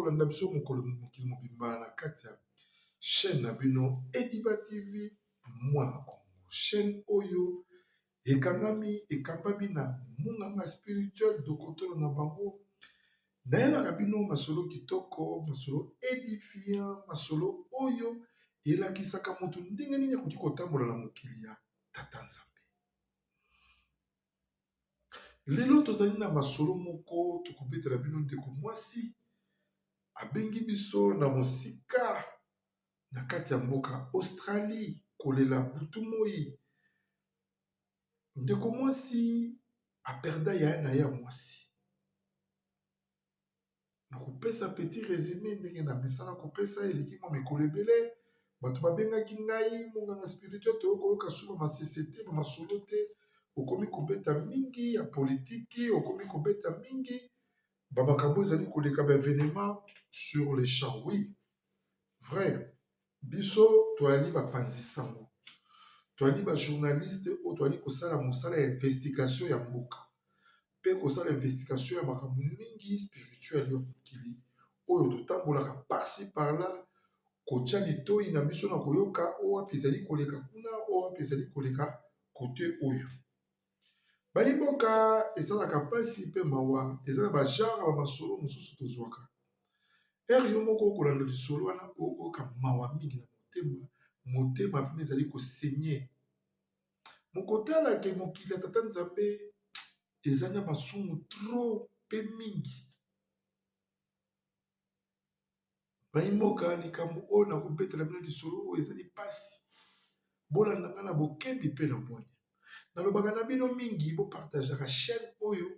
Kolanda biso mokolo mokili mobimba na kati ya chaîne na bino Ediba TV Mwana Congo. Chaîne oyo ekangami ekambami na munganga spirituel dokotolo na bango. Nayelaka bino masolo kitoko, masolo edifiant, masolo oyo elakisaka moto ndenge nini akoki kotambola na mokili ya Tata Nzambe. Lelo tozali na masolo moko tokobetela bino ndeko mwasi abengi biso na mosika na kati ya mboka Australie kolela butu moyi. Ndeko mwasi aperda yaya na ye ya mwasi. Nakopesa petit resume ndenge na mesana kopesa eleki mwa mikolo ebele bato babengaki ngai monganga spirituel toyo koyoka su ba masese te ba masolo te okomi kobeta mingi ya politiki okomi kobeta mingi ba makambo ezali koleka ba evenement sur le champ oui vrai Biso toyali ba panzi sango, toyali ba journaliste oyo toyali kosala mosala ya investigation ya mboka pe kosala investigation ya makambo mingi spirituel ya mokili oyo totambolaka par ci par là kotia litoyi na biso na koyoka oyo wapi ezali koleka kuna, oyo wapi ezali koleka kote oyo. Bayi mboka esalaka pasi pe mawa eza na ba genre ya ba masolo mosusu tozwaka heure yo moko okolanda lisolo wana okoyoka mawa mingi na motema, motema vraiment ezali ko saigne mokotala ke mokili ya tata Nzambe eza na masumu trop pe mingi. Bayi mboka likambo oyo nakobetela bino lisolo oyo ezali pasi bolanda nga na bokebi pe na bwanya nalobaka na bino mingi bo partageaka chaine oyo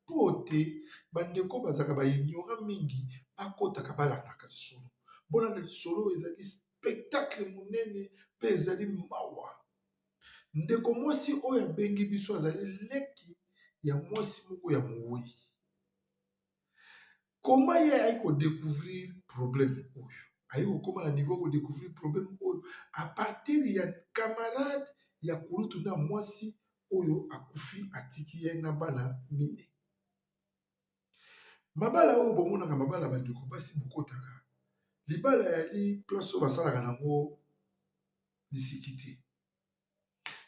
po te ba ndeko bazalaka ba ignorant mingi bakotaka balandaka lisolo bolanda lisolo oyo ezali spectacle monene pe ezali mawa ndeko mwasi oyo abengi biso azali leki ya mwasi moko ya moweyi. Comment ye aye ko decouvrir problème oyo? Aye kokoma na niveau ya ko decouvrir problème oyo à partir ya camarade ya kulutu na mwasi oyo akufi atiki ye na bana mine. Mabala oyo bomonaka mabala ba ndeko basi bokotaka, libala yali place oyo basalaka nango lisiki te.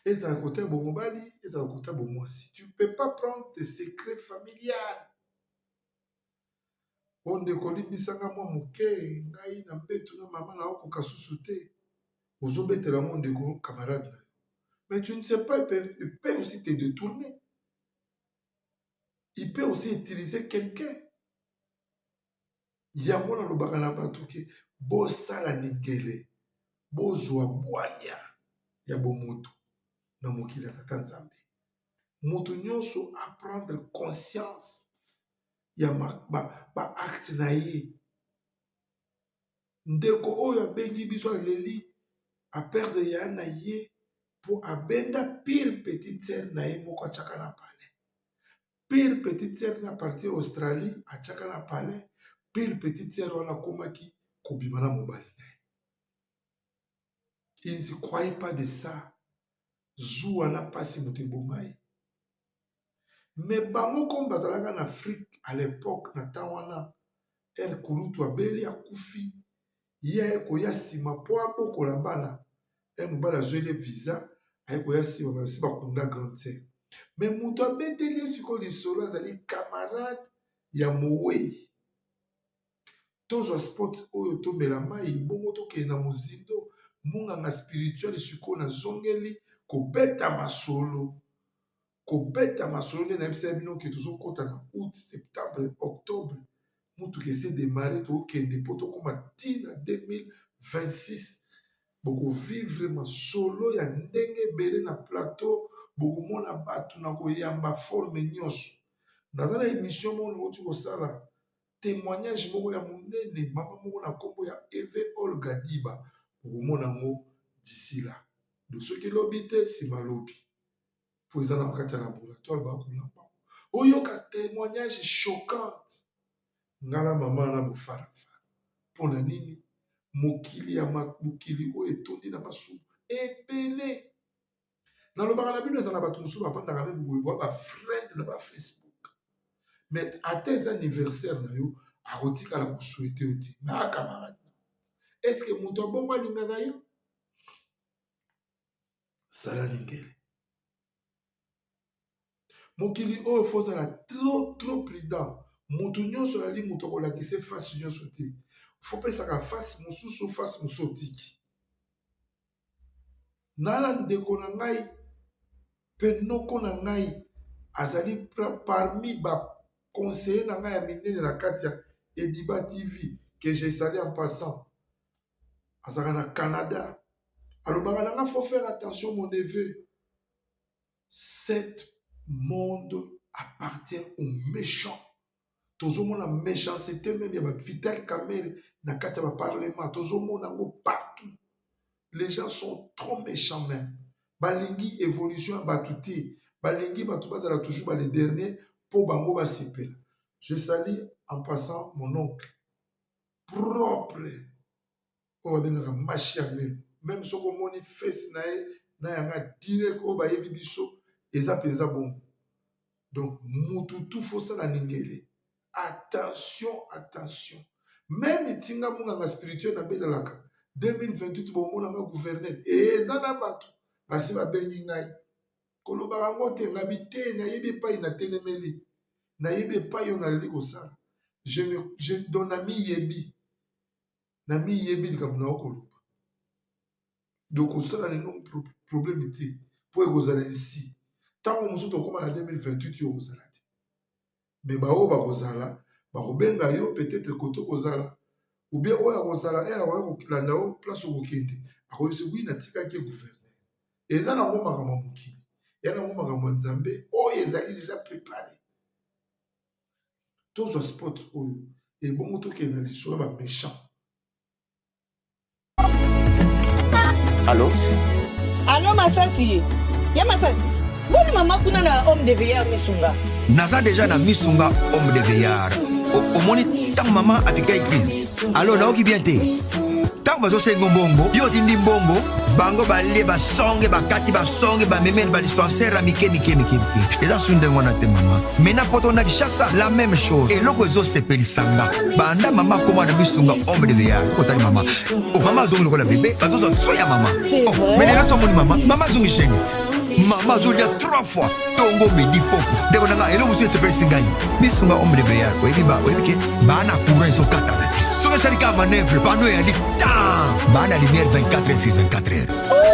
Ezala kote ya bomobali, ezala kote ya bomwasi. Tu ne peux pas prendre tes secrets familiales. Oh ndeko limbisa nga mwa moke, ngai na mbetu na mama na okoka susu te. Ozobetela yango ndeko camarade na yo. Mais tu ne sais pas, il peut aussi te détourner. Il peut aussi utiliser quelqu'un. Yango nalobaka na bato ke bosala ningele, bozwa bwanya ya bomoto na mokili ya Tata Nzambe. Moto nyonso a prendre conscience ya ba acte na ye. Ndeko oyo abengi biso aleli a perdre yaya na ye po abenda pire petite sœur na ye moko atiaka na palais. Pire petite sœur na partir Australie atiaka na palais, pire petite sœur wana akomaki kobima na mobali na ye. Il ne se croyait pas de ça. Zuwa na pasi moto eboma ye. Mais bango comme bazalaka na Afrique à l'époque na temps wana heure kulutu abeli akufi ye aye koya sima po abokola bana heure mobali azweli ye visa aye koya sima basi bakunda grande sœur mais moto abeteli ye sikoyo lisolo azali camarade ya moweyi Tozwa spot oyo tomela mayi bongo tokende na mozindo munganga spirituel sikoyo nazongeli kobeta masolo kobeta masolo nde nayebisaki bino ke tozokota na aout septembre octobre mutuka esi edemare tokende mpo tokoma ti na 2026 bokovivre masolo ya ndenge ebele na plateau bokomona bato na koyamba forme nyonso naza na emission moko nauti kosala Temoignage moko ya munene mama moko na kombo ya Eve Olga Diba okomona yango d'ici là donc soki lobi te sima lobi po eza na kati ya laboratoire ba kolamba oyoka temoignage choquante nga na mama na bofarafa pona nini mokili ya mokili oyo etondi na masumu ebele Nalobaka na bino eza na bato mosusu bafandaka meme boye boa ba friend na ba Facebook mais ata eza anniversaire na yo Akotikala ko souhaiter yo te. Mais a camarade na. Est-ce que moto abongo alingaka yo? Sala lingele. Mokili oyo faut ozala trop trop prudent. Mutu nyonso ayali moto akolakisa face nyonso te. Faut pesaka face mosusu, face mosusu otiki. Nala ndeko na ngai pe noko na ngai azali parmi ba conseiller na ngai ya minene na kati ya Ediba TV que je salue en passant. Azalaka na Canada. Alobaka na ngai faut faire attention mon neveu. Cet monde appartient aux méchants. Tozomona méchanceté même ya ba Vital Kamerhe na kati ya ba parlement. Tozomona yango partout. Les gens sont trop méchants même. Balingi évolution ya bato te. Balingi bato bazala toujours ba les derniers po bango basepela. Je salue en passant mon oncle propre oyo babengaka Mashi ya Melo. Même soki omoni face na ye na yanga direct oyo bayebi biso eza mpenza bongo. Donc mutu tu fosala ningele. Attention, attention. Même tinga munganga spirituel na belalaka 2028 bomona nga gouverneur eza na bato basi babengi ngai kolobaka yango te ngabi te nayebi epai natelemeli nayebi epai oyo naleli kosala je me je donc namiyebi namiyebi likambo na okoloba donc kosala nino problème te mpo ekozala esi ntango mosusu tokóma na 2028 yo okozala te me baoyo bakozala bakobenga yo peut-être kote okozala ou bien oyo akozala ere akoya kolanda yo place okokende akoyebisa wi natikaki gouverneur eza nango makambo ya mokili ya nango makambo ya nzambe oyo ezali déjà préparé tozwa sport oyo ebongo tokende na lisolo ya baméchant. Allo? Allo Masasi. Ya Masasi. Boni mama kuna na homme de veillard Misunga. Naza deja na Misunga homme de veillard. Omoni ntango mama apika église. Allo naoki bien te. Ntango bazosenga mbongo, yo otindi mbongo, bango balie basonge bakati basonge bamemeli ba dispensaire ya mike mike mike mike. Eza su ndenge wana te mama. Mais na poto na Kinshasa la même chose. Eloko ezosepelisa nga. Banda mama akoma na Misunga homme de veillard. Otali mama. Oh, mama azongi lokola bebe, bazozwa so ya mama. Oh, mais lelo so omoni mama, mama azongi chaîne. Mama azolia trois fois, tongo, midi, poko. Ndeko na nga, eloko mosusu esepelisi ngai. Misunga homme de veillard, oyebi ba, oyebi ke baa na courant ezokatana te. Soki esali kaka manœuvre, panneau eyali tan. Baa na lumière 24 heures sur 24 heures.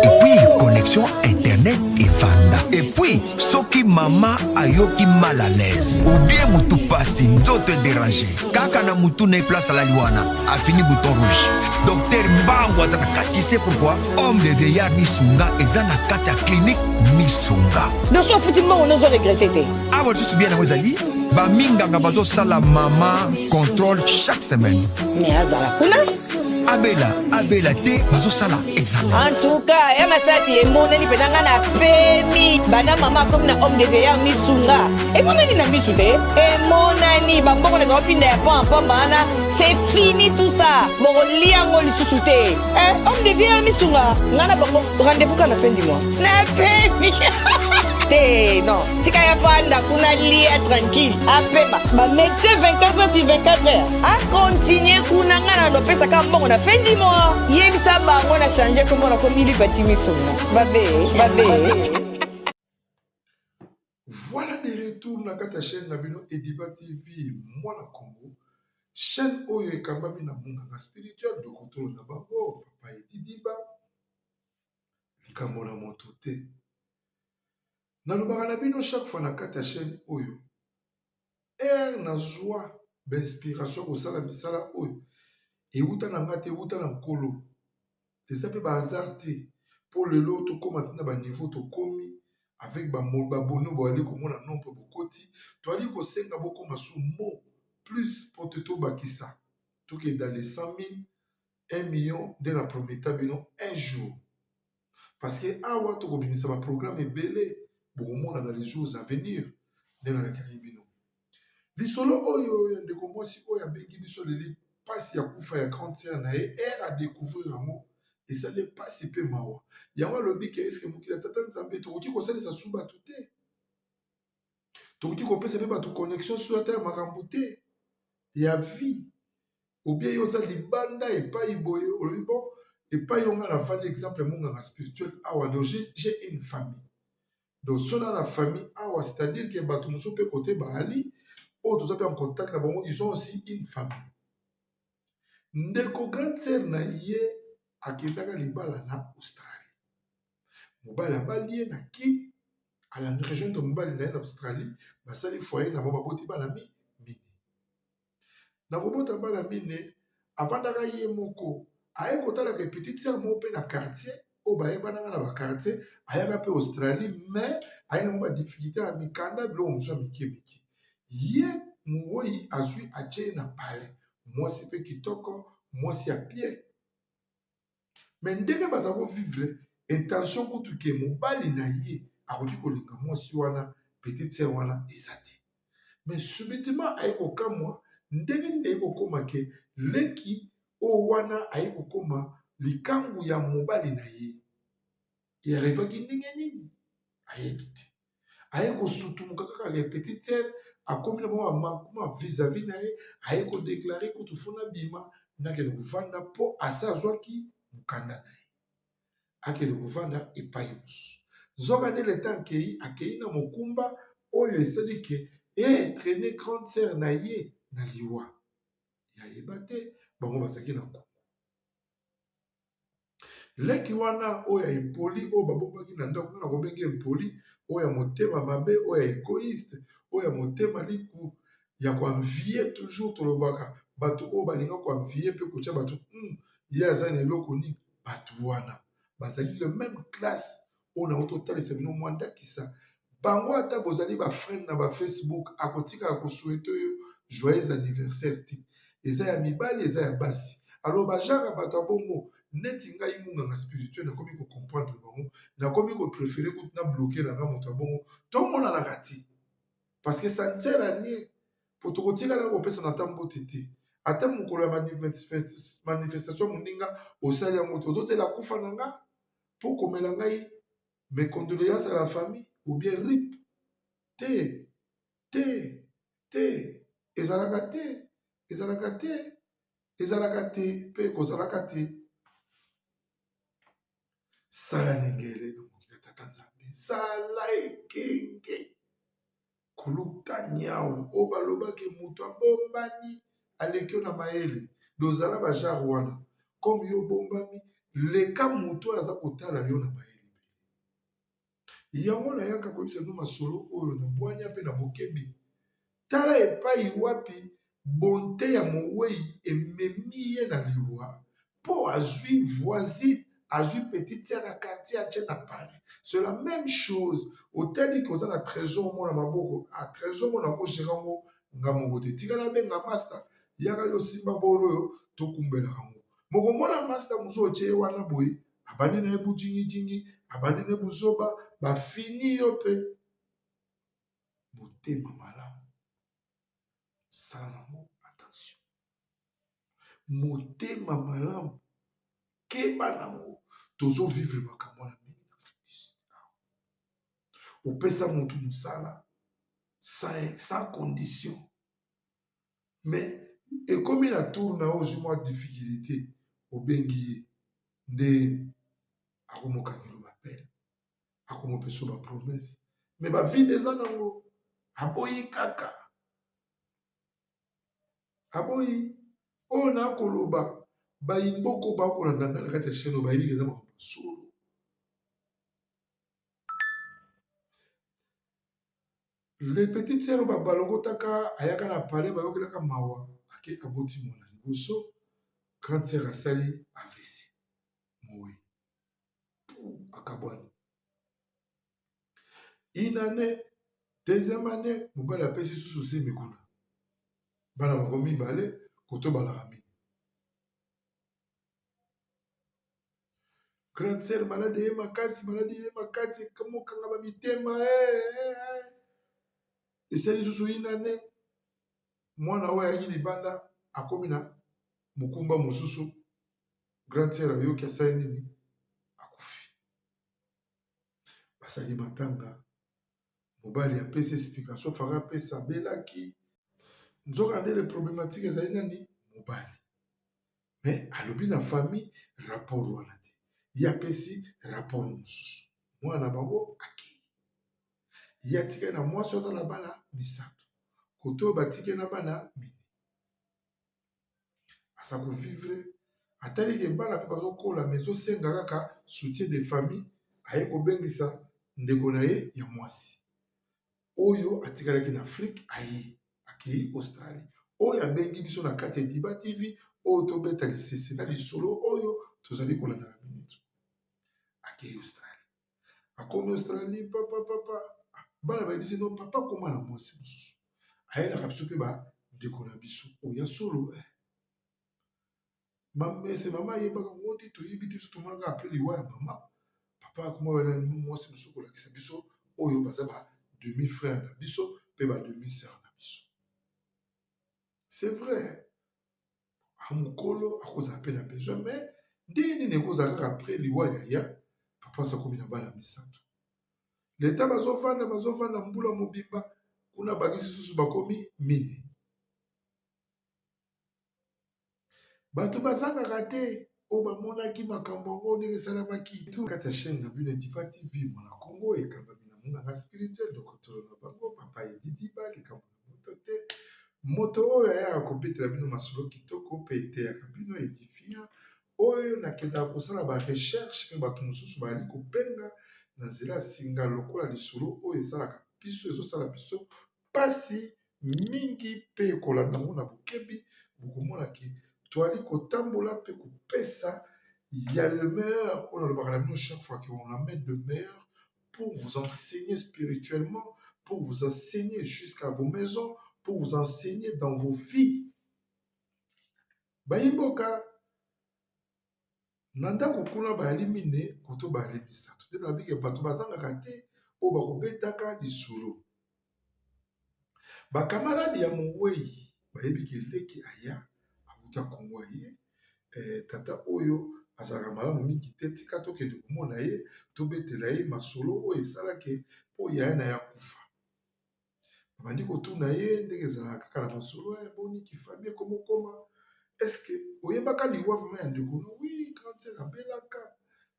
Et puis connexion internet evanda. Et puis soki mama ayoki mal à l'aise ou bien mutu pasi nzoto edérange kaka na mutu na ye place alali wana afini bouton rouge docteur mbangu aza na kati c'est pourquoi homme de vieillard misunga eza na kati ya clinique misunga. Donc soki ofuti mbongo nde ozo regrette te. Awa lisusu bien yango ezali baminganga bazosala mama contrôle chaque semaine. Mais azala kuna. Abela abela te bazosala examen. En tout cas ya masasi emonani mpenza ngai na pemi banda mama akomi na homme de veillard misunga emonani na misu te emonani bambongo na baotinda ya pamba pamba wana c'est fini tout ça bokolia yango lisusu te. Eh, homme de vie misunga nga na bango rendez-vous kaka na fin du mois na pemi te non tika ya fanda kuna lia tranquille apema ba médecin 24 heures sur 24 heures acontinue kuna nga na nopesaka mbongo na fin du mois yebisa bango na change kombo na komi lipati misunga babe babe. Voilà de retour na kati ya chaîne na bino Ediba TV mwana Congo chaîne oyo ekambami na monganga spirituel dokotolo na bango papa Edi Diba likambo na moto te nalobaka na bino chaque fois na kati ya chaîne oyo heure nazwa ba inspiration kosala misala oyo ewuta na nga te ewuta na nkolo eza pe ba hasard te po lelo tokoma ti na ba niveau tokomi avec ba abonnes boyali komona nombre bokoti toyali kosenga bokoma su mot plus po te tobakisa tokende dans les 100 000 1 million nde na prometa bino un jour parce que awa tokobimisa ba programme ebele bokomona dans les jours à venir nde nalakaki bino lisolo oyo ya ndeko mwasi oyo abengi biso leli mpasi ya kufa ya grande sœur na ye ere adécouvrir yango esali mpasi mpe mawa yango alobi ke eske mokili ya tata nzambe tokoki kosalisa su bato te tokoki kopesa mpe bato connexion su ata ya makambo te. ya vie ou bien yo oza libanda epai boye olobi bon epai yo nga nafandi exemple monganga spirituel awa donc j'ai une famille donc so na na famille awa c'est à dire que bato mosusu mpe kote baali oyo toza mpe en contact na bango ils ont aussi une famille ndeko grande sœur na ye akendaka libala na Australie mobali abali ye na Kin alandi rejoindre mobali na ye na Australie basali foyer na bango baboti bana mi mine na kobota bana mine avandaka ye moko aye kotalaka petite sœur moko mpe na quartier oyo bayebanaka na baquartier ayaka mpe Australie mais aye nango badifficulté ya mikanda biloko mosusu ya mike mike ye mowei azwi atie ye na palais mwasi mpe kitoko mwasi ya bien mais ndenge baza kovivre intention kutu ke mobali na ye akoki kolinga mwasi wana petite sœur wana eza te mais subitement aye kokamwa ndenge nini aye kokóma ke leki oyo wana aye kokóma likambu ya mobali na ye earrivaki ndenge nini ayebi te aye kosutumuka kaka ke petite sœur akomi na bango bamakuma vis-à-vis na ye aye kodéclarer kutu faut nabima nakende kovanda mpo ase azwaki mokanda na ye akende kovanda epai mosusu nzoka nde leta akei akei na mokumba oyo esali ke entraîne grande sœur na ye na liwa yayeba te bango bazalaki na kongo leki wana oyo ya impoli oyo babombaki na ndako nga na kobenge impoli oyo ya motema mabe oyo ya égoïste oyo ya motema liku ya koenvier toujours tolobaka bato oyo balinga koenvier mpe kotia bato ye aza na eloko nini bato wana bazali le même classe oyo nango totalisa bino mwa ndakisa bango ata bozali bafriend na bafacebook akotikala kosouhaiter oyo joyeux anniversaire te eza ya mibali eza ya basi alors bagenre bato ya bongo neti ngai monganga spirituel nakomi kocomprendre bango nakomi kopréférer kutu na bloquer na nga moto ya bongo tomonanaka te parce que ça ne sert à rien po tokotikala kopesana ata mbote te ata mokolo ya manifestation moninga osali yango te ozozela kufa na nga mpo komela ngai mes condoléances à la famille ou bien rip te te te ezalaka te ezalaka te ezalaka te mpe ekozalaka te sala ndengele na mokili ya tata nzambe sala ekenge koluka nyau oyo balobaki moto abombani aleki yo na mayele dozala bagenre wana comme yo obombami leka moto oyo aza kotala yo na mayele ebele yango nayaka koyebisa bino masolo oyo na bwanya mpe na bokebi tala epai wapi bonté ya mowei ememi ye na liwa mpo azwi voisine azwi petite sœur ya quartier atie na palais c'est la même chose otali ke oza na trésor mo na maboko a trésor mo na kogérer yango nga moko te tika nabenga master yaka yo simba bolo oyo tokumbelaka yango mokomona master mosusu otie ye wana boye abandi na ye bujingijingi abandi na ye buzoba bafini yo mpe motema malamu sala nango attention motema malamu keba nango tozovivre makambo wana mingi na Afrique du Sud opesa motu mosala sans condition mais ekomi na tour na yo ozwi mwa difficulté obengi ye nde akomokangela bapele akomopesa bapromesse mais bavide eza nango aboyi kaka aboyi oyo nakoloba bayimboko bakolanda ngai na kati ya chaîne oyo bayebi eza makambo ya solo le petit sœur balokotaka ayaka na palais bayokelaka mawa ake aboti mwana liboso grande sœur asali AVC mowe pu akabwani une année deuxième année mobali apesi susu zemi kuna bana bango mibale koto balaka mingi grande sœur malade ye makasi malade ye makasi mokanga bamitema esali susu une année mwana oyo ayaki libanda akomi na mokumba mosusu grande sœur ayoki asali nini akufi basali matanga mobali apesi explication faka apesa abelaki. Nzokande le problematique ezali nani? Mobali. Mais alobi na famille rapport wana te. Ye apesi rapport mosusu. Mwana na bango akei. Ye atikali na mwasi oyo aza na bana misato. Kote oyo batiki ye na bana mine. Aza ko vivre atali ke bana pe bazokola mais ezosenga kaka soutien de famille aye kobengisa ndeko na ye ya mwasi oyo atikalaki na Afrique aye akeyi Australie oyo abengi biso na kati ya Diba TV oyo tobeta lisese na lisolo oyo tozali kolanda na minute akeyi Australie akomi Australie papa papa bana bayebisi no papa akoma na mwasi mosusu ayelaka biso mpe ba ndeko na biso oyo ya solo eh. Ese mama ayebaka yango te toyebi te biso tomonaka apres liwa ya mama papa akoma wana mwasi mosusu kolakisa biso oyo baza ba demi frère na biso mpe ba demi sœur na biso c'est vrai mokolo akozala mpe na besoin mais ndenge nini ekozala kaka après liwa ya ya papa asi akomi na bana misato leta bazovanda bazovanda mbula mobimba kuna bakisi susu bakomi mine bato bazangaka te oyo bamonaki makambo yango ndenge esalamaki kati ya chaîne na bino Edipa TV mwana Congo ekambami na monganga spirituel dokotolo na bango papa Edi Diba likambo na moto te moto oyo ayaka kobetela bino masolo kitoko mpe eteyaka bino edifia oyo nakendaka kosala ba recherche mpe bato mosusu bazali kobenga na nzela ya singa lokola lisolo oyo esalaka biso ezosala biso pasi mingi mpe kolanda yango na bokebi bokomona ke toali kotambola mpe kopesa ya le meilleur oyo nalobaka na bino chaque fois que on amène le meilleur pour vous enseigner spirituellement, pour vous enseigner jusqu'à vos maisons, pour vous enseigner dans vos vies. Bayimboka na ndako kuna bayali mine koto bayali misato nde nabike bato bazangaka te oyo bakobetaka lisolo. Ba camarade ya moweyi bayebi ke leki aya awuta Congo aye eh, tata oyo azalaka malamu mingi te, tika tokende komona ye tobetela ye masolo oyo esalaki mpo yaya na ye akufa. Babandi kotuna ye ndenge ezalaka kaka na masolo ya boni kifami ekomokoma est-ce que oyebaka liwa vraiment ya ndeko no? Oui, grande sœur abelaka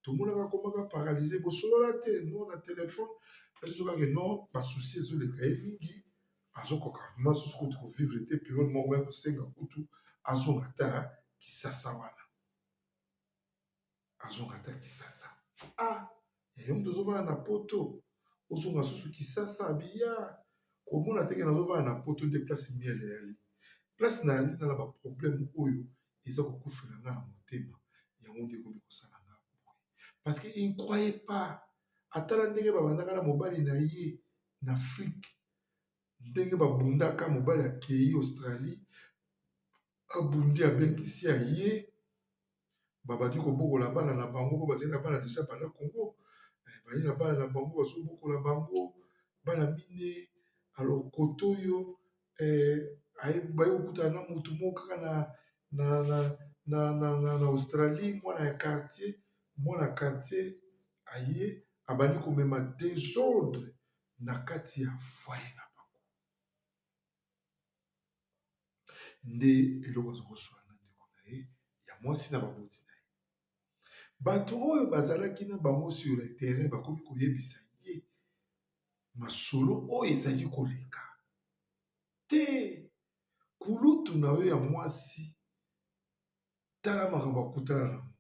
tomonaka akomaka paralyse bosolola te non na telefone ezokake non basusi ezoleka ye mingi azokoka vraiment susu kutu kovivre te periode moko ya kosenga kutu azonga ata kisasa wana azonga ata kisasa ah yo moto ozovanda na poto ozonga susu kisasa biya komona teke nazovanda na poto nde place miel eyali place na yali na na baproblème oyo eza kokufela nga na motema yango nde ekomi kosala nga boye parce que il ne croyait pas atala ndenge babandaka na mobali na ye na Afrique ndenge babundaka mobali akei Australie abundi abengisi aye babandi kobokola bana na bango po bazali na bana deja banda Congo eh, bazali na bana na bango bazobokola bango bana mine alors kote oyo eh, baye kokutana na motu moko kaka na, na, na, na, na, na, na Australie mwana ya quartier mwana quartier aye abandi komema desordre na kati ya foyer na bango nde eloko aza koswana na ndeko na ye ya mwasi na baboti na ye. Bato oyo bazalaki na bango sur le terrain bakomi koyebisa ye masolo oyo ezali koleka te. Kulutu na yo ya mwasi, tala makambo akutana na yango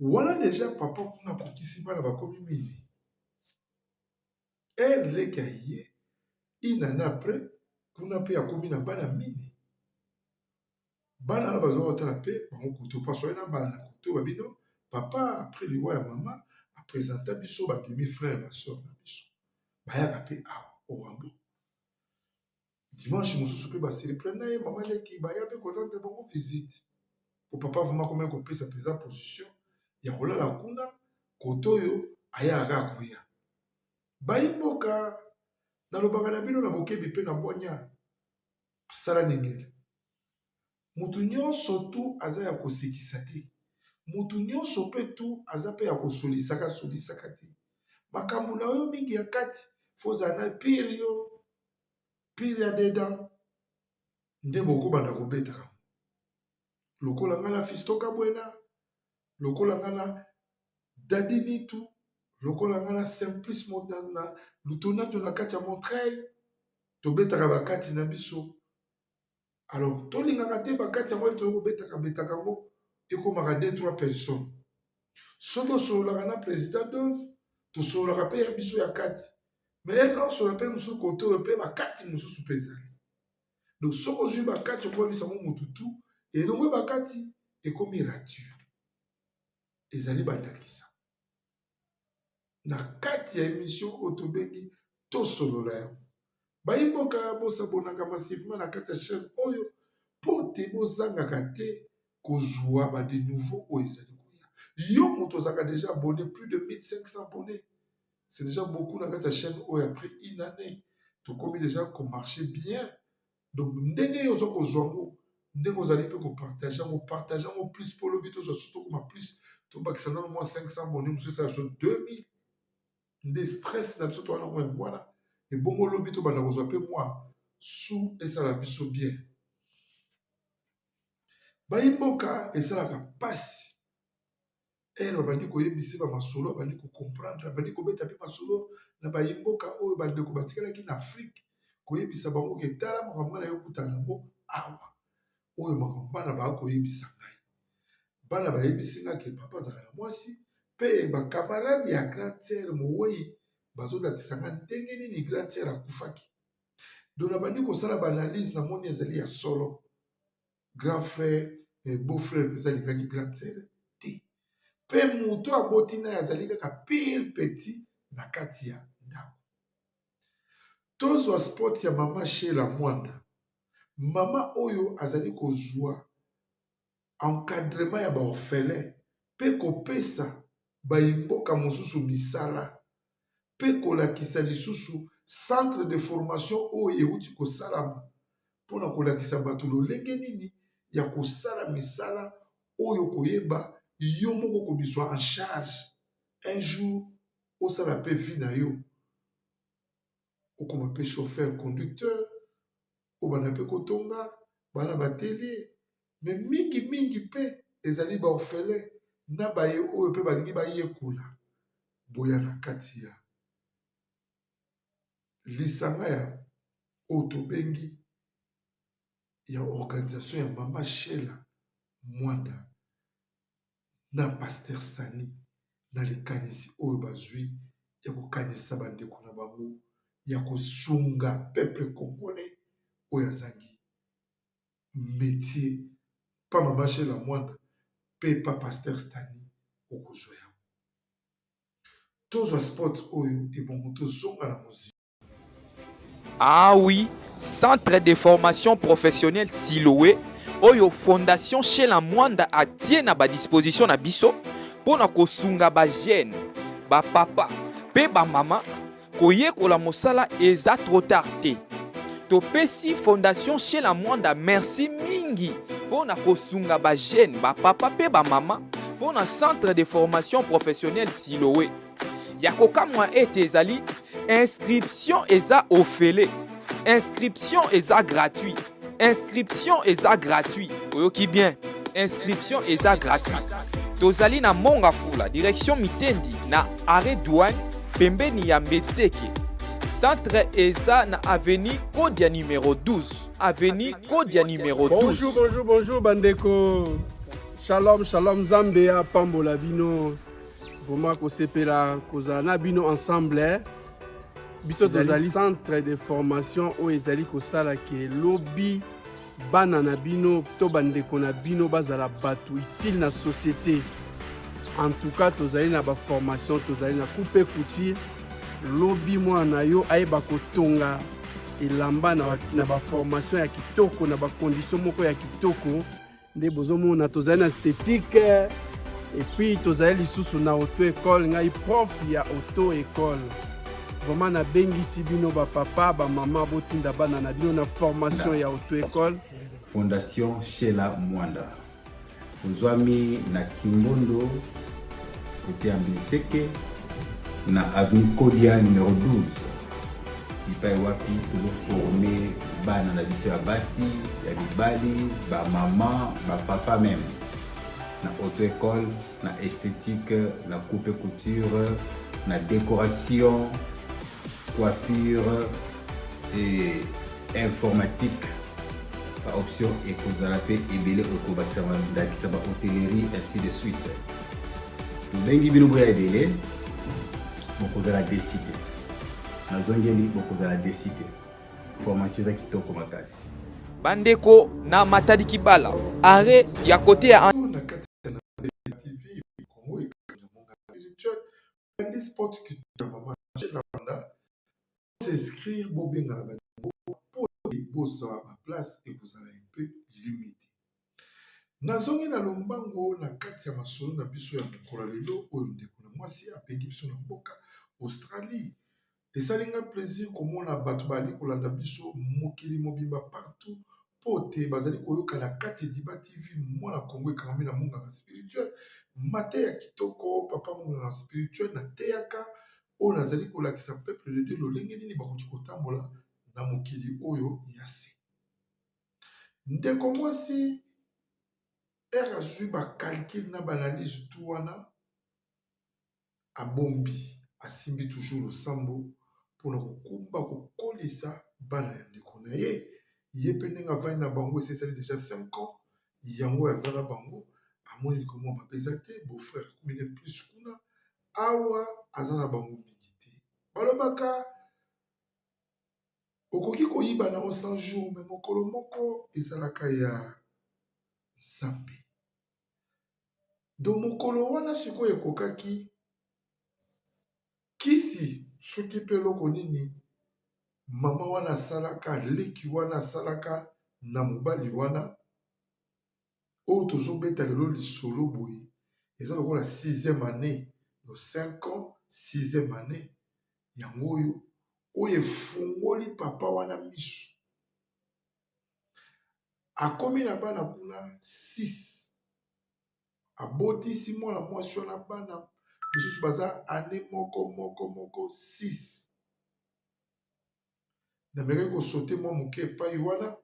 wana. Deja papa kuna akokisi bana bakomi mini Heure leki aye une annee après kuna pe akomi na bana mine bana wana baza kotala pe bango koto po asoyi na bana koto ba bino papa après liwa ya mama a presenta biso ba demi frère ba sœur na biso bayaka pe awa orambo dimanche mosusu pe ba surprendre ye mama leki baya pe ko rendre bango visite po papa vraiment akomaki kopesa mpenza position ya kolala kuna kote oyo ayaka kaka koya bayi mboka nalobaka na bino na bokebi mpe na bwanya sala ndengele moto nyonso tu aza ya kosekisa te moto nyonso mpe tu aza mpe ya kosolisaka solisaka te makambo na yo mingi ya kati fo ozala na pire yo. Pire ya dedans nde bokobanda kobetaka lokola nga na Fiston Kabwena, lokola nga na Daddy Nitu, lokola nga na Simplice na Lutonato na kati ya Montreuil, tobetaka bakati na biso. Alors tolingaka te bakati yango toyei kobetaka betaka yango ekomaka 2 3 personnes. Soki osololaka na president Dove, tosololaka mpe ya biso ya kati. Mais ete naosolola mpe mosusu kote oyo mpe bakati mosusu mpe ezali. Donc soki ozwi bakati okoyebisa yango motu tu elongwe bakati ekomi rature. Ezali bandakisa na kati ya emission oyo tobengi tosolola yango. Bayi mboka bosabonaka massivement na kati ya chaîne oyo mpo te bozangaka te kozwa ba de nouveau oyo ezali koya. Yo moto ozalaka déjà abonné, plus de 1500 abonnés, c'est déjà beaucoup na kati ya chaîne oyo. Après une année tokomi déjà komarcher bien. Donc ndenge yo oza kozwa yango, ndenge ozali mpe kopartage yango, partage yango plus mpo lobi tozwa susu, tokoma plus, tobakisa nano mwa 500 abonné mosusu, esala biso 2000. Nde stress na biso towana yango yango wana. Ebongo lobi tobanda kozwa mpe mwa su, esala biso bien. Bayi mboka, esalaka mpasi ere babandi koyebisa bamasolo, babandi kocomprendre, babandi kobeta mpe masolo na bayi mboka oyo bandeko batikalaki na Afrique, koyebisa bango ke tala makambo ngai nayokutana yango awa, oyo makambo bana baya koyebisa ngai. Bana bayebisi ngai ke papa azalaka na mwasi, mpe bacamarade ya grand sœur mowei bazolakisa ngai ndenge nini grand sœur akufaki. Donc nabandi kosala baanalyse, namoni ezali ya solo, grand frère, beau frère mpenza alingaki grand sœur te, mpe moto aboti na ye azali kaka pire petit na kati ya ndako. Tozwa sport ya mama Shela Mwanda, mama oyo azali kozwa encadrement ya baorphelin mpe kopesa bayimboka mosusu misala, mpe kolakisa lisusu centre de formation oyo euti kosalama mpona kolakisa bato lolenge nini ya kosala misala oyo koyeba yo moko komizwa en charge. Un jour osala mpe vie na yo, okoma mpe chauffeur conducteur, obanda mpe kotonga bana baatelier. Mais mingimingi mpe ezali baorphelin na baye oyo mpe balingi bayekola. Boya na kati ya lisanga ya oyo tobengi ya organisation ya mama Shela Mwanda na pasteur Sani, na likanisi oyo bazwi ya kokanisa bandeko na bango, ya kosunga peuple congolais oyo azangi métier. Pa mama Shela Mwanda mpe pa pasteur Stani, okozwa yango. Tozwa sport oyo, ebongo tozonga na moziki. Ah oui, centre de formation professionnelle Siloé oyo Fondation Shela Mwanda atie na badisposition na biso mpo na kosunga bajeune, bapapa mpe bamama koyekola mosala. Eza trop tard te. Topesi Fondation Shela Mwanda merci mingi mpo na kosunga bajeune, bapapa mpe bamama mpo na centre de formation professionnelle Siloé. Ya kokamwa ete ezali inscription eza ofele, inscription eza gratuit, inscription eza gratuit. Oyoki bien, inscription eza gratuit. Tozali na Mont-Ngafula, direction Mitendi, na arrêt douane, pembeni ya Mbetseke. Centre eza na avenue Kodia numéro 12, avenue Kodia numéro 12. Bonjour, bonjour, bonjour bandeko. Shalom, shalom. Nzambe apambola bino. Vraiment kosepela kozala na bino ensemble, eh. Biso tozali centre de formation oyo ezali kosala ke lobi bana na bino to bandeko na bino bazala bato utile na société. En tout cas, tozali na baformation, tozali na coupe couture, lobi mwana na yo ayeba kotonga elamba na baformation ya kitoko, na bacondition moko ya kitoko. Nde bozomona, tozali na esthétique et puis tozali lisusu na auto école. Ngai prof ya auto école. Vraiment nabengisi bino, bapapa, bamama, botinda bana na bino na formation ya auto école. Fondation Shela Mwanda ozwami na Kimbondo, côté ya Mbenseke, na avenue Kodia numéro 12. Bipai wapi tozo former bana na biso ya basi, ya mibali, ba mama, ba papa meme na auto école, na esthétique, na coupe couture, na décoration, coiffure et informatique. Ba option ekozala mpe ebele, ekobakisa ndakisa ba hôtellerie, ainsi de suite. Tobengi bino boya ebele, bokozala déçus te. Nazongeli, bokozala déçus te. Formation eza kitoko makasi. Bandeko na Matadi Kibala, arrêt ya côté ya Na kati ya TV Congo ekanga monga spirituel andi sport culture ya mama Sheila Mwanda. S'inscrire, bobenga na bango po bozwa baplace, ekozala un peu limité. Nazongi na lombango na kati ya masolo na biso ya mokolo ya lelo oyo. Ndeko na mwasi abengi biso na mboka Australie. Esali nga plaisir komona bato bazali kolanda biso mokili mobimba, partout, mpo te bazali koyoka na kati ya Diba TV, mwana Kongo ekangami na monganga spirituel. Mateya kitoko, papa monganga spirituel nateyaka oyo nazali kolakisa peuple de Dieu lolenge nini bakoki kotambola na mokili oyo ya se. Ndeko mwasi ere azwi bacalculs na baanalyse tu wana, abombi, asimbi toujours losambo mpona kokumba kokolisa bana ya ndeko na ye. Ye mpe ndenge avandi na bango, esi esali déjà 5 ans yango aza na bango. Amoni likambo mabe eza te, beau-frère akomi ne plus kuna awa, aza na bango mingi te. Balobaka okoki koyiba na yo 100 jours, mais mokolo moko ezalaka ya Nzambe. Donc mokolo wana sikoyo ekokaki kisi, soki mpe eloko nini mama wana asalaka, leki wana asalaka na mobali wana oyo tozobeta lelo lisolo boye, eza lokola sixième année, do 5 ans, sixième année yango oyo, oyo efungoli papa wana miso. Akomi na bana kuna 6, abotisi mwana mwasi wana, bana misusu baza ane moko moko moko 6. Namekaki kosauter mwa moke epai wana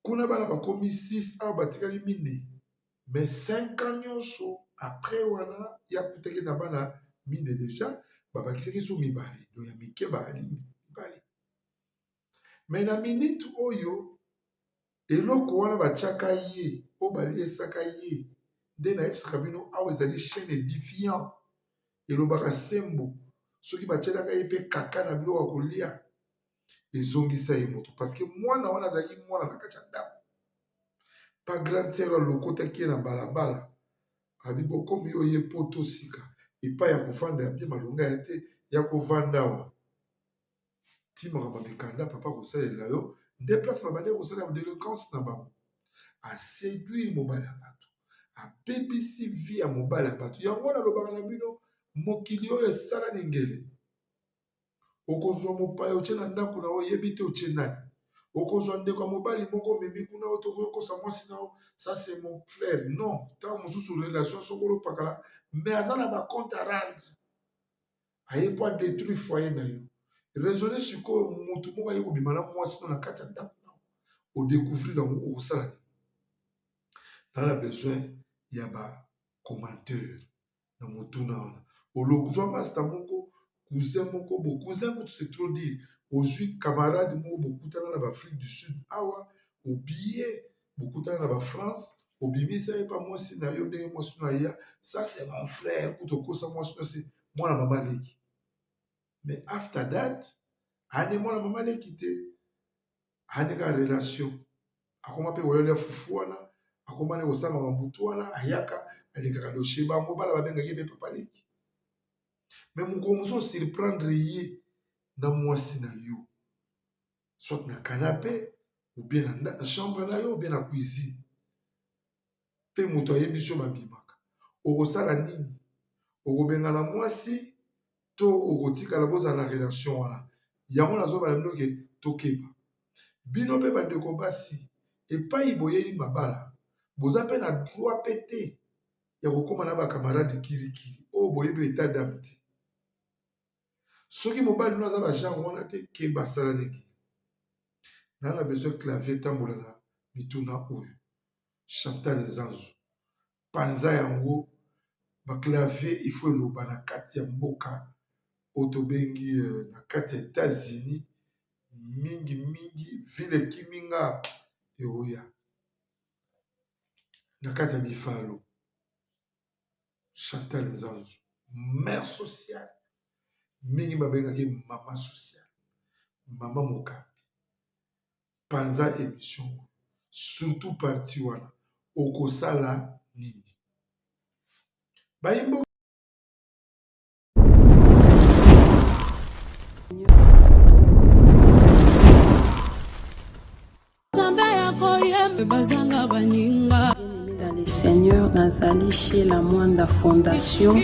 kuna, bana bakomi 6, awa batikali mine. Mais 5 ans nyonso après wana, ya kutaki na bana mine déjà, babakisaki so mibale, donc ya mike baali mibale. Mais na minute oyo, eloko wana batiaka ye, oyo baliesaka ye, nde nayebisaka bino awa ezali chaîne édifiant, elobaka sembo. Soki batielaka ye mpe kaka na biloko ya kolia, ezongisa ye moto, parce que mwana wana azalaki mwana na kati ya ndako pa grande sœur. Alokotaki ye na balabala, abi bokomi yo ye po tosika epai ya kovanda ya bien, malonga ya te ya kovanda awa ti makambo ya mikanda papa kosalela yo. Nde place babandaki kosala délinquance na bango. Aséduire mobali ya bato, abebisi vie ya mobali ya bato. Yango nalobaka na bino, mokili oyo esala ningele. Okozwa mopaya, otie na ndako na yo, oyebi te otie nani. Okozwa ndeko ya mobali moko, omemi kuna, oyo tokokosa mwasi na yo: "Ça, c'est mon frère." Non, ntango mosusu relation sokolo pakala, mais aza na bacompte à rendre, aye po adétruire foyer na yo. Raisonne sikoyo, motu moko aye kobima na mwasi no na kati ya ndako na yo, odécouvrir yango, okosala nini? Naza na besoin ya bacommentaire na motuna wana. Olozwa master moko, cousin moko bo, cousin kutu c'est trop dire, ozwi camarade moko, bokutana na baAfrique du Sud awa, obie bokutana na baFrance, obimisa ye pa mwasi na yo. Ndenge mwasi no aya: "Ça, c'est mon frère." Kutu okosa mwasi no se mwana mama leki, mais after that ane mwana mama leki te, ane kaka relation. Akoma mpe koyolia fufu wana, akoma nde kosala mabutu wana, ayaka alekaka dossier bango, bana babengaki mpe papa leki. Mais mokolo mosusu osurprendre ye na mwasi na yo, soit na canapé ou bien na chambre na yo ou bien na cuisine, mpe moto ayebi so babimaka, okosala nini? Okobengana mwasi to okotikala bozala na relation wana? Yango nazobala bino ke tokeba. Bino mpe bandeko basi, epai boyeli mabala, boza mpe na droit mpe te ya kokóma na bacamarade kirikiri oyo boyebi état d'âme te. Soki mobali no aza ba genre wana te, keba sala ndenge. Na na besoin clavier etambola na mituna oyo. Chantal Nzanzu, panza yango ba clavier il faut eloba na kati ya mboka oyo tobengi na kati ya Etats-Unis mingi mingi ville ekimi nga eoya na kati ya Bifalo. Chantal Nzanzu, mère sociale, mingi babengaki mama sociale, mama mokambi. Panza emission oyo, surtout partie wana okosala nini? Bayimbo Seigneur nazali chez la Mwanda Fondation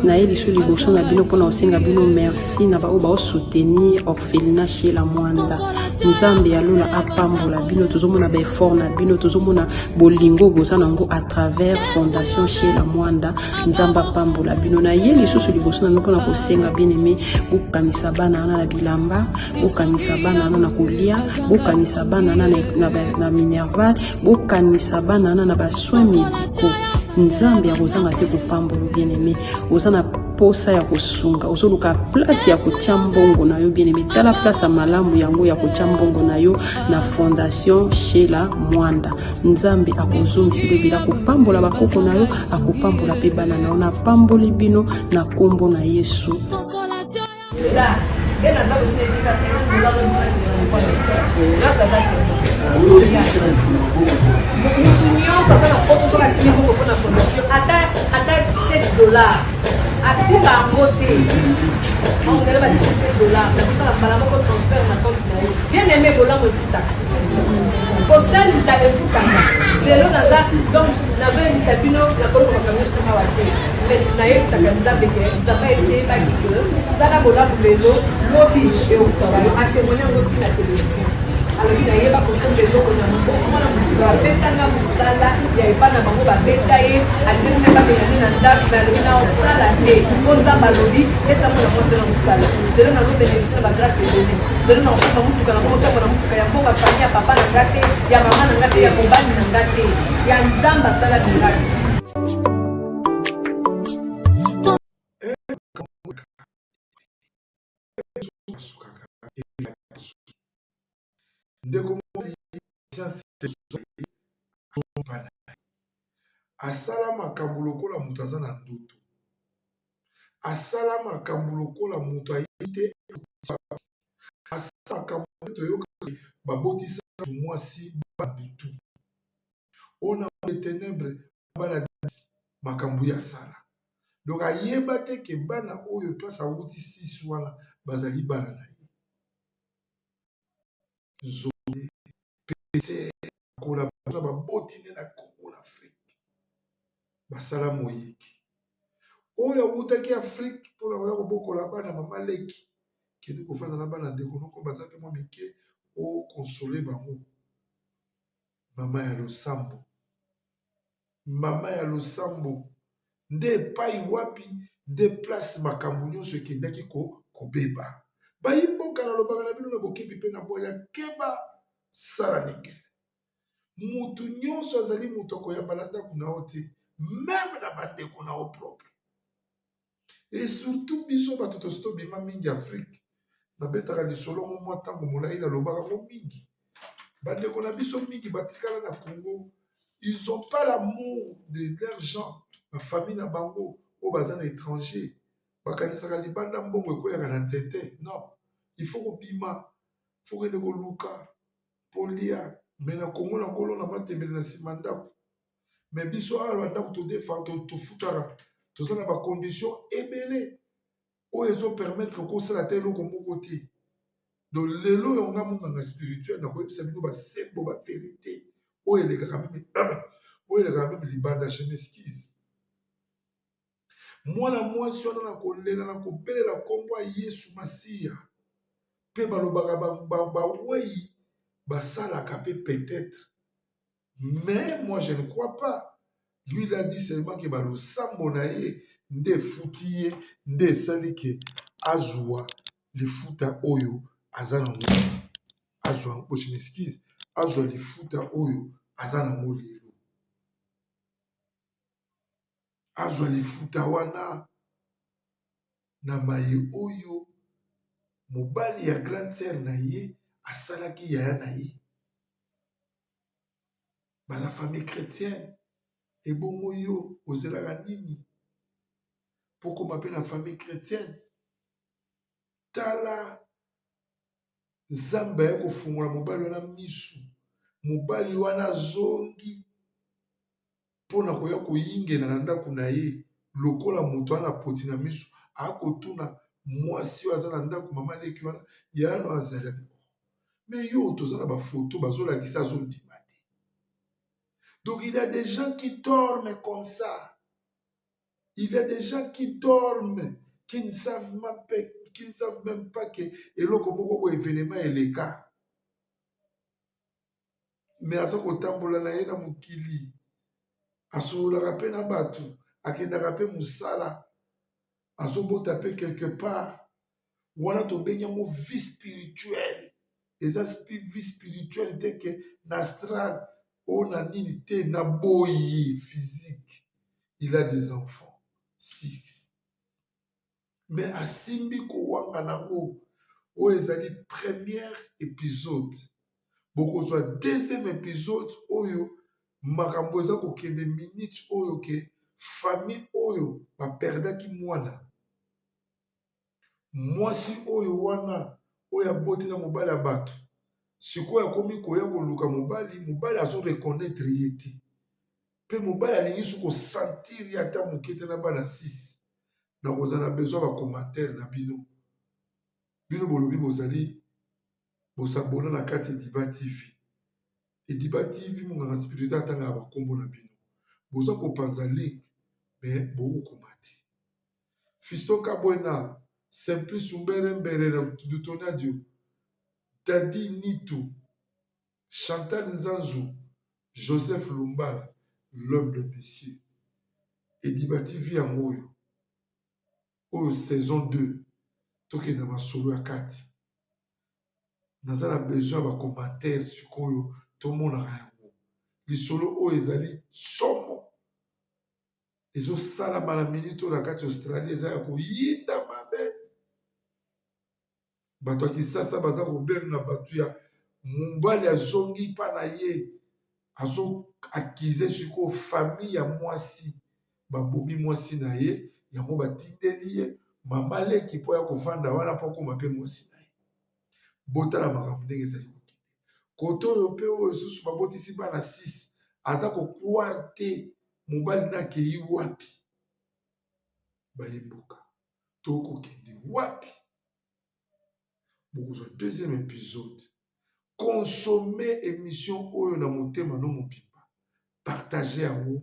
naye lisu liboso na bino mpona kosenga bino merci na baoyo baosoutenir orphelinat chez la Mwanda. Nzambe ya lola apambola bino, tozomona baeffort na bino, tozomona bolingo boza nango à travers Fondation chez la Mwanda. Nzambe apambola bino. Na ye lisusu liboso na bino mpona kosenga bien aimé, bokanisa bana wana na bilamba, bokanisa bana wana na kolia, bokanisa bana wana na minerval, bokanisa bana wana na ba soins médicaux. Nzambe akozanga te kopambola bien aimé. Oza na posa ya kosunga, ozoluka place ya kotia mbongo na yo bien aimé, tala place ya malamu yango ya kotia mbongo na yo na Fondation Sheila Mwanda. Nzambe akozongisela ebele, akopambola bakoko na yo, akopambola mpe bana na yo. Napamboli bino na nkombo na Yesu. Mutu nyonso aza na poto soki atindi mbongo mpo na fondation ata ata 7 dollars asimba yango te ongele batindi 7 dollars nakosala mbala moko transfert na compte na ye. Bien aimé, bolamu efutaka, kosalisa efutaka. Lelo naza donc nazoyebisa bino, nakoluka makambo nyonso awa te, mais nayebisaka Nzambe ke Nzambe ayebaki ke sala bolamu lelo, lobi eokutaka yo. Atémoigne yango ntina televizio, alobi nayeba kosomba eloko na maboko. Mwana motu apesanga mosala ya epai na bango, babeta ye, alingaki mpe babengani na ndako, me alobi na osala te mpo Nzambe alobi pesa mwana mwasi na mosala. Lelo nazobénéficie na bagrâce ebele. Lelo nakosomba motuka, na komotambola motuka ya mboka, famille ya papa na nga te, ya mama na nga te, ya mobali na nga te, ya Nzambe asala miracle. Ndeko mobali asala makambo lokola moto aza na ndoto, asala makambo lokola moto ayebi te, asala makambo toyokaki babotisa mwasi bana butu oyo na ténèbre bana makambo ye asala. Donc ayeba te ke bana oyo place awuti 6 wana bazali bana na ye. Nzonde pese kola baboti nde na Congo na Afrique basala moyiki oyo awutaki Afrique mpona koya kobokola bana mama leki, kende kofanda na bana ndeko noko baza mpe mwa mike, okonsole bango. Mama ya losambo, mama ya losambo nde epai wapi nde place makambo nyonso ekendaki kobeba. Bayi mboka, nalobaka na bino na bokebi mpe na bwanya, keba, sala ndenge mutu nyonso azali moto akoyamba na ndako na yo te, meme na bandeko na yo propre. Et surtout biso bato tosi tobima mingi Afrique, nabetaka lisolo ngo mwa ntango molai, nalobaka ngo mingi. Bandeko na biso mingi batikala na Congo, ils ont pas l'amour de leurs gens, bafamille na bango oyo baza na étranger. Bakanisaka libanda mbongo ekweyaka na nzete. Non, il faut kobima, faut kende koluka polia. Me na Congo na kolona matembele na nsima ndako. Me biso awa bandako todefa tofutaka, toza na bacondition ebele oyo ezopermettre kosala te eloko moko te. Donc lelo oyo nga monganga spirituel nakoyebisa bino basembo, baverité oyo elekaka meme, oyo elekaka meme libanda. Je m'excuse. Mwana mwasi wana na kolela na kobelela nkombo ya Yesu Masiya, mpe balobaka bawei basalaka mpe peut-être, mais moi je ne crois pas. Lui, il a dit seulement ke balosambo na ye nde efuti ye, nde esali ke azwa. lifuta oyo aza nango azwa je m'excuse azwa lifuta oyo aza nango lelo azwa lifuta wana na maye oyo mobali ya grande sœur na ye asalaki yaya na ye baza famille chrétienne ebongo yo ozelaka nini mpo okoma mpe na famille chrétienne tala Nzambe aye kofungola mobali wana misu mobali wana azongi mpo na koya koyingela na ndako na ye lokola moto wana poti na misu akotuna mwasi oyo aza na ndako mama leki wana yaya no azali me yo toza na bafoto bazolakisa azondima te donc il y a des gens qui dorment comme ça Il y a des gens qui dorment, qui ne savent même pas, qui ne savent même pas que eloko moko boye evenema eleka. Mais aza kotambola na ye na mokili, asololaka mpe na bato, akendaka mpe mosala, azobota mpe quelque part. Wana tobengi yango vie spirituelle. Eza vie spirituelle te ke na astral o na nini te, na boyi physique. Il a des enfants, 6. Mais asimbi kowanga nango oyo ezali première episode. Bokozwa deuxième episode oyo makambo eza kokende minute oyo ke famille oyo baperdaki mwana. Mwasi oyo wana oyo aboti na mobali ya bato sikoyo akomi koya koluka mobali, mobali azo reconnaitre ye te. Pe mobali alingi su ko sentir ye ata moke te na bana 6. Nakozala na besoin ba commentaire na bino. Bino bolobi bozali bosabona na kati Ediba TV. Ediba TV monganga spirituel atangaka ba kombo na bino. Boza kopanza link mais bokokoma te. Fiston Kabwena, Simplice Umbere Mbere na Lutonadio, Daddy Nitu, Chantal Nzanzu, Joseph Lumbala, l'humble monsieur. Ediba TV yango oyo. Oyo saison 2. Tokende masolo ya kati. Naza na besoin ya ba commentaires sikoyo tomonaka yango. Lisolo oyo ezali somo. Ezosalama na minute oyo na kati ya Australie eza ya koyinda mabe. Bato ya Kisasa baza kobenga bato ya mobali azongi mpa na ye azo akize sikoyo famille ya mwasi babomi mwasi na ye yango batindeli ye mama leki mpo ya kovanda wana mpo akoma mpe mwasi na ye. Botala makambo ndenge ezali kokende. Kote oyo mpe oyo lisusu babotisi bana 6 aza ko croire te mobali na akei wapi baye mboka tokokende wapi bokozwa deuxième épisode consommer émission oyo na motema no mobimba partage yango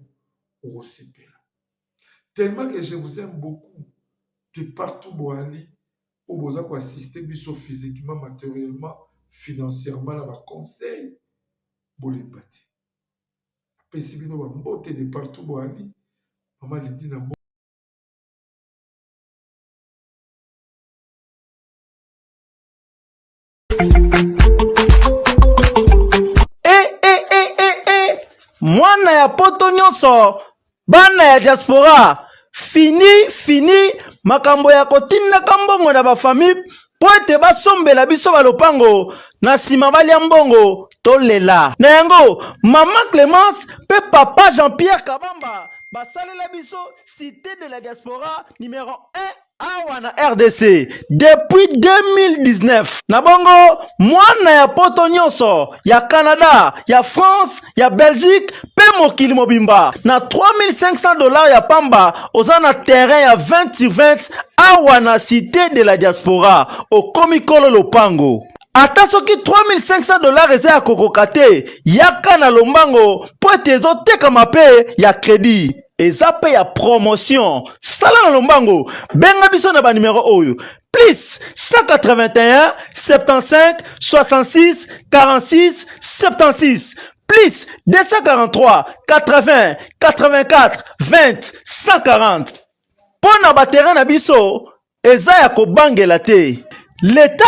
okosepela tellement que je vous aime beaucoup de partout boali oyo boza koassiste biso physiquement matériellement financièrement na baconseil bolemba te apesi bino bambote de partout boali mama Lydie na Eh, eh, eh, eh, eh. Mwana ya poto nyonso, bana ya diaspora, fini fini makambo ya kotindaka mbongo na bafamille mpo ete basombela biso balopango na nsima balia mbongo tolela. Na yango mama Clemence mpe papa Jean-Pierre Kabamba basalela biso cité de la diaspora numero 1 awa na RDC depuis 2019. Na bongo mwana ya poto nyonso ya Canada, ya France, ya Belgique pe mokili mobimba na 3500 dollars ya pamba oza na terrain ya 20 sur 20 awa na cité de la diaspora okomi kolo lopango. Ata soki 3500 dollars eza ya kokoka te, yaka na lombango mpo ete ezotekama pe ya credit. Eza pe ya promotion. Sala na lombango, benga biso na ba numero oyo: plus 181 75 66 46 76, plus 243 80 84 20 140. Mpo na ba terrain na biso eza ya kobangela te. Leta.